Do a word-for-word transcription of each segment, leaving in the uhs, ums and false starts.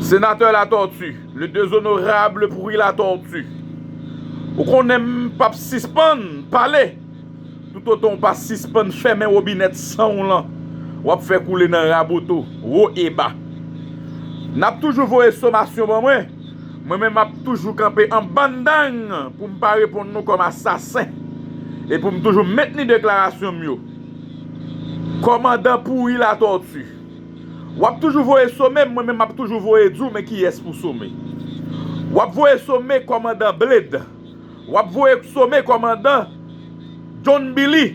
Sénateur Latortue, le dézonorable Pourri Latortue. Ou konnen m p ap sispann pale. Toutotan w pa sispann fèmen wobinèt san w lan, w ap fè koule nan Raboto, wo e ba. N ap toujou voye somasyon ban mwen. Mwen menm m ap toujou kanpe an banndang pou m pa reponn nou kòm asasen. E pou m toujou mentni deklarasyon m yo. Kòmandan Pourri Latortue. W ap toujou voye some m, mwen menm m ap toujou voye di w men kiyès pou some. W ap voye some kòmandan Bled. W ap voye some kòmandan John Billy.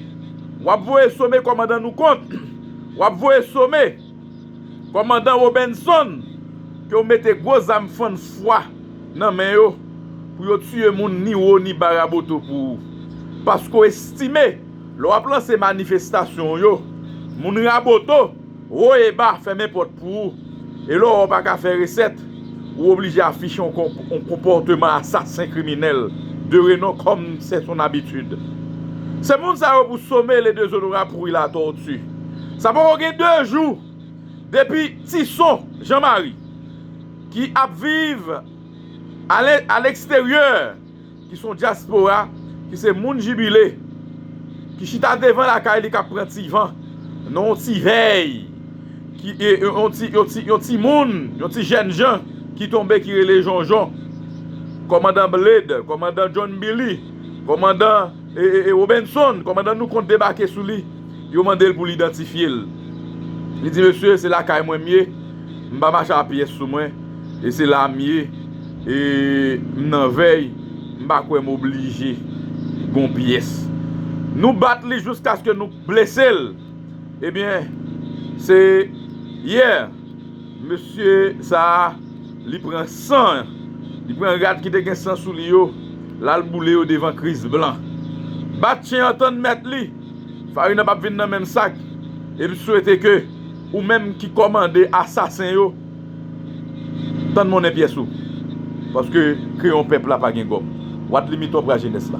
W ap voye some kòmandan Noukont. W ap voye some kòmandan Robinson, ke w mete gwo zam fann fwa nan men yo pou yo tiye moun ni wo ni ba Raboto pou ou. Paske w estime, lè w ap lanse manifestasyon w yo, moun Raboto, wo e ba, fèmen pòt pou ou. E lè w wè w pa ka fè resèt, ou oblije afiche yon konp-, yon konpòteman asasen kriminèl de renon kòm c'est son habitude. Se moun sa yo pou some le dézonorable Pourri Latortue. Sa poko gen de jou depi Tison Jean Marie, ki ap viv a lè-, a leksteryè, ki se yon dyaspora, ki se moun Jibile, ki chita devan lakay li k ap pran ti van, nan yon ti vèy, ki, e, e, yon ti, yon ti, yon ti moun, yon ti jènjan ki tonbe, ki rele Jonjon. Kòmandan Bled, kòmandan John Billy, kòmandan, e, e, e, Robinson, kòmandan Noukont debake sou li. Yo mande l pou l idantifye l. Li di, "Mesye, se lakay mwen m ye. M pa mache a pyès sou mwen. E se la m ye. E m nan vèy. M pa kwè m oblije gon pyès." Nou bat li jiskaske nou blese l. Ebyen, se yè, mesye sa a, li pran san, li pran rad ki te gen san sou li yo, l al boule yo devan Kris Blan. Bat chen an tann mèt li. Farin nan p ap vin nan menm sak. E m swete ke ou menm ki kòmande asasen yo, tann monnen pyès ou. Paske kreyon pèp la pa gen gòm. Wat limit opra jenès la.